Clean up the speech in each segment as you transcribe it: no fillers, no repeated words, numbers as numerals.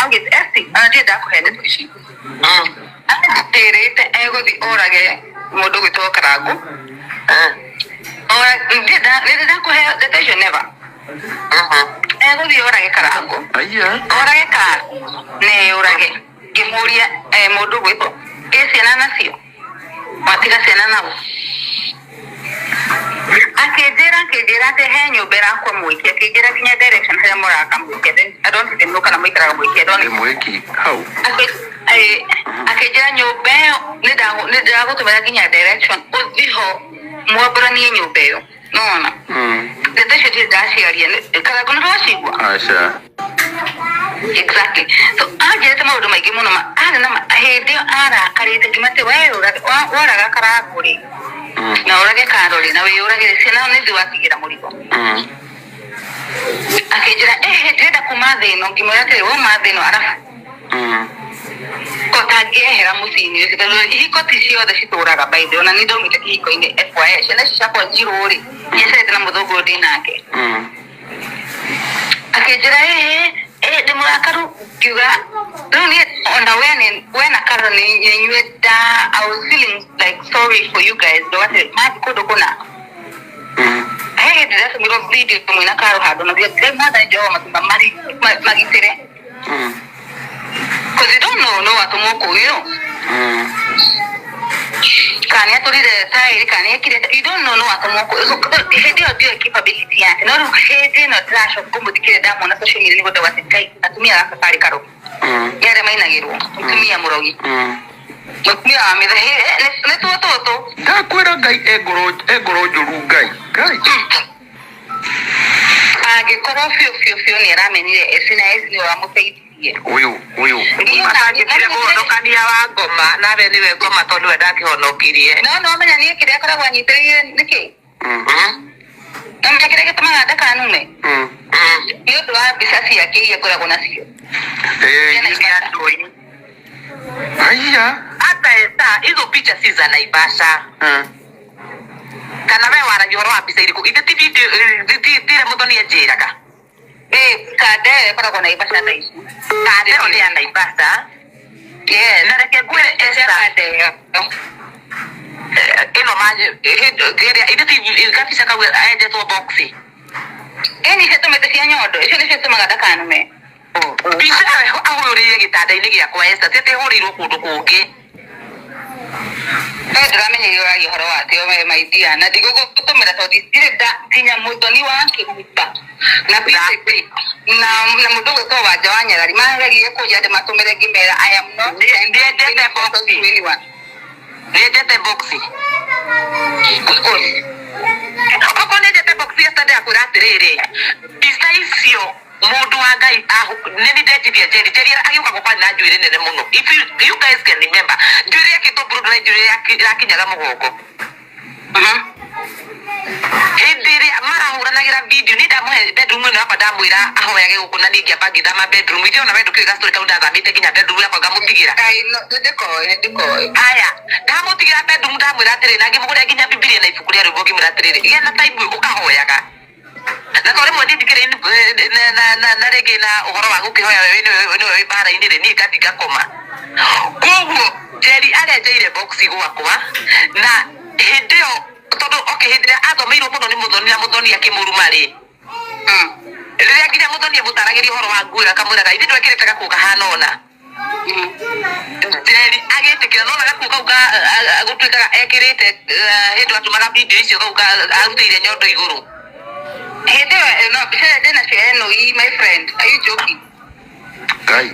Augĩte esti ona ndirĩ ndakũhe ndeto ici. Anjĩrĩte egũthiĩ orage mũndũ ũgwĩtwo Karangũ. Ndirĩ ndakũhe ndeto icio never. Egũthiĩ orage Karangũ. Aya. Orage Karangũ na eyũrage. Ngĩmũria mũndũ ũgwĩtwo ĩ ciana nacio? Watiga ciana nao? Akĩnjĩra akĩnjĩra atĩ he nyũmba ĩrakwo Mwĩki, akĩnjĩra nginya direction harĩa mũraka Mwĩki. I don't even know kana mũikaraga Mwĩki, I don't Ĩ Mwĩki hau. Akĩnjĩra nyũmba ĩyo nĩ ndĩragũtũmĩra nginya direction ũthiĩ ho mwambũranie nyũmba ĩyo. Nĩwona? Ndeto icio ndirĩ ndaciaria. Karangũ nĩ ndwacigua? Aca. Exactly. So anjĩrĩte maũndũ maingĩ mũno ma arĩ na hĩndĩ ĩyo arakarĩte nginya atĩ we woraga Karangũ rĩ na ũrage Karo rĩ na wĩyũrage rĩ ciana nĩ ithuĩ watigĩra mũrigo. Akĩnjĩra ĩhĩ ndĩrenda kuma thĩ ĩno ngĩmwĩra atĩrĩ wauma thĩ ĩno arabu ko tangĩehera mũciĩ-inĩ ũcio tondũ ihiko ti ciothe citũraga by the way ona niĩ ndaumĩte kĩhiko-inĩ FYI ciana ici ciakwa njirũ rĩ nyecerete na mũthũngũ ũyũ ndĩ nake. Akĩnjĩra ĩhĩ ĩ ndĩ mũrakaru ngiuga rĩu niĩ ona we nĩ we na Carol nĩ inyuĩ nda I was feeling like sorry for you guys ndoga atĩ mathiĩ kũndũ kũna he hĩndĩ ndatũmirwo video mwĩ na Carol handũ na ngiuga Mwathani Jehova matumba magitĩre cause you don't know no watũmwo kũu you know kana nĩ atũrire taĩri kana nĩ ekire you don't know no watũmwo kũu. So, hĩndĩ ĩyo ndioĩ capability yake no rĩu hĩndĩ ĩno ndĩracoka kũmũthikĩrĩria ndamwona social media nĩguo ndauga atĩ Ngai atumia gaka karĩ karogi nĩ arĩa mainagĩrwo mũtumia mũrogi mũtumia wa mĩthaiga nĩ tuo tũtũ. Ndakwĩra Ngai e ngoro njũru Ngai. Ngai. Angĩkorwo biũ biũ biũ nĩ aramenire Esi na Esi nĩwe wamũteithirie. Ũyũ ũyũ. Niĩ ona Atangĩkire kũhonokania wa ngoma nawe nĩwe ngoma tondũ nĩwe ndakĩhonokirie. No no menya niĩ kĩrĩa akoragwo anyitĩrĩire nĩkĩ? No menya kĩrĩa gĩtũmaga ndakanume? Nĩ ũndũ wa mbica ciake iria ngoragwo nacio. Eh, Cia Naivasha. Haiya. Hata Esther, hizo picha si za Naivasha. Kana we waragia ũhoro wa mbica irĩkũ? Ithe ti video tire mũthoni anjĩraga. Ĩ kanda ĩyo ĩkoragwo Naivasha thaa ici. Kanda ĩyo nĩ ya Naivasha. Yes. Na reke ngwĩre Mbica cia Esther. kanda ĩyo. Ĩno ma ĩrĩa ithe ti gabica kau enjetwo box. Ĩ nĩcio tũmĩte cia nyondo. Icio nĩcio itũmaga ndakanume. Mbica ĩyo ahũrĩire gĩtanda-inĩ gĩakwa Esther, ti atĩ ĩhũrĩirwo kũndũ kũngĩ. No ndĩramenya iria ũraria ũhoro wakĩo we my dear na ndigũgũtũmĩra tondũ ndirĩ ndakinya mũthoni wa kĩhumba na PCP na na mũndũ ũgwĩtwo Wanja wa Nyarari mageririe kũnjĩra ndĩmatũmĩre ngĩmera I am not Ndiendete sending box. photos to anyone. Nĩendete box. Of course. Okorwo nĩendete box Esther ndĩrakwĩra atĩrĩrĩ, mbica icio Mũndũ wa Ngai ahu nĩ ni ndenjithia Njeri Njeri agĩũka gwakwa arĩ na njuĩrĩ nene mũno if you, you guys can remember njuĩrĩ yakĩtwo blonde na njuĩrĩ yakinyaga mũgongo. Hĩndĩ ĩrĩa marahũranagĩra video niĩ ndamũhe bedroom ĩno yakwa ndamwĩra ahoyage gũkũ na niĩ ngĩamba ngĩthama bedroom ithe ona we ndũkĩũĩ gastory kau ndathamĩte nginya bedroom yakwa ngamũtigĩra. Ngai no ndĩkoĩ ndĩkoĩ. Haya ndamũtigĩra bedroom ndamwĩra atĩrĩ na ngĩmũgũrĩra nginya bibilia na ibuku rĩa rwĩmbo ngĩmwĩra atĩrĩrĩ gĩa na time ũkahoyaga. Na to rĩmwe niĩ ndikĩrĩ na rĩngĩ na ũhoro wa gũkĩhoya we nĩwe wĩ mbara-inĩ rĩ, niĩ ngathiĩ ngakoma. Koguo Njeri arenjeire box gwakwa na hĩndĩ ĩyo tondũ okay hĩndĩ ĩrĩa athomeirwo mũno nĩ Mũthoni na Mũthoni akĩmũruma rĩ, rĩrĩa nginya Mũthoni amũtaragĩria ũhoro wa nguo ĩyo akamwĩraga ithe ndwekĩrĩte gakuo kahana ũna. Njeri agĩtĩkĩra nona gakuo kau ka gũtuĩkaga ekĩrĩte hĩndĩ atũmaga video icio kau arutĩire nyondo igũrũ. Hĩndĩ ĩyo no mbica ĩrĩa ndĩnacio ĩno ii my friend are you joking? Ngai.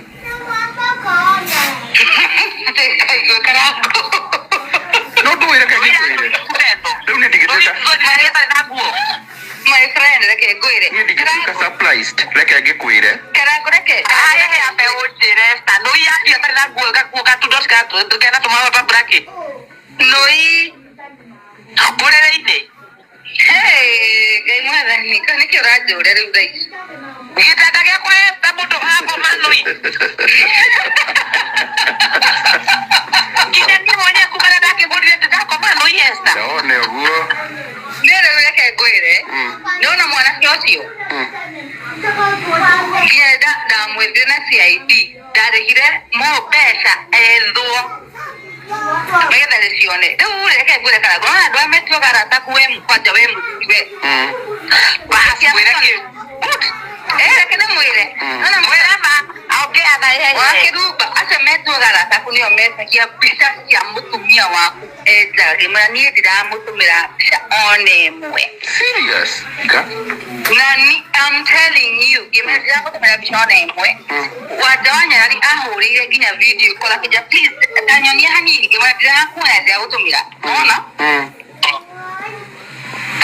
Ngai gwĩka rango. No ndũĩ reke ngĩkwĩre. Rĩu niĩ ndingĩtuĩka My friend reke ngwĩre. Niĩ ndingĩtuĩka surprised reke ngĩkwĩre. Karango reke. Haya he ambe ũnjĩre Esther nũi yaku atarĩ na nguo gakuo gatundoti kena tũmahũa twa black. Nũi. Ũrĩrĩ-inĩ. Hey, Ngai mwathani, kau nĩkĩ ũranjũria rĩu thaa ici? Gĩtanda gĩakwa Esther mũndũ akoma nũi. Nginya niĩ mwenyewe kuma rĩrĩa ndakĩgũrire ndakoma nũi Esther. Ndone ũguo. Niĩ rĩu reke ngwĩre. Ngwĩre, nĩwona mwanake ũcio nginya ndamwĩthire na CID, ndarĩhire mo mbeca ethwo nĩgetha rĩcione. Rĩu rĩ, reke ngwĩre kana ngona andũ aya metuaga arata aku, we kwanja we mũthuri we. Mwĩre kĩu. Good. Eh, reke ndĩmwĩre. Nona Mwĩre ma aongeaga ihenya. Wakĩrumba acio metuaga arata aku nĩo metagia mbica cia mũtumia waku enjaga. Ngĩmwĩra niĩ ndiramũtũmĩra mbica ona ĩmwe. Serious? Ga? Na ni, I'm telling you, ngĩmwĩra ndiramũtũmĩra mbica ona ĩmwe. Wanja wa Nyarari ahũrĩire nginya video call akĩnjĩra, "Please tanyonia hanini." Ngĩmwĩra ndirakuoya, ndiragũtũmĩra. Nona?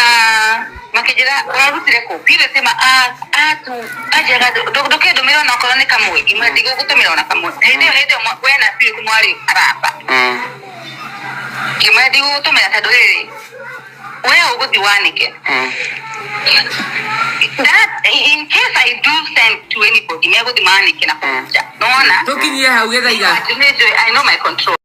Ah, makĩnjĩra ũrarutire kũ piũ sema atu anjĩraga ndũkĩndũmĩra ona okorwo nĩ kamwe. Ngĩmwĩra ndigũgũtũmĩra ona kamwe. Hĩndĩ ĩyo we na Philip mwarĩ arata. Ngĩmwĩra ndigũgũtũmĩra tondũ rĩrĩ we ũgũthiĩ wanĩke that in case I do send to anybody, megũthiĩ manĩke na kũnja. Nona? Tukinyie hau gĩthaiga. I know my control.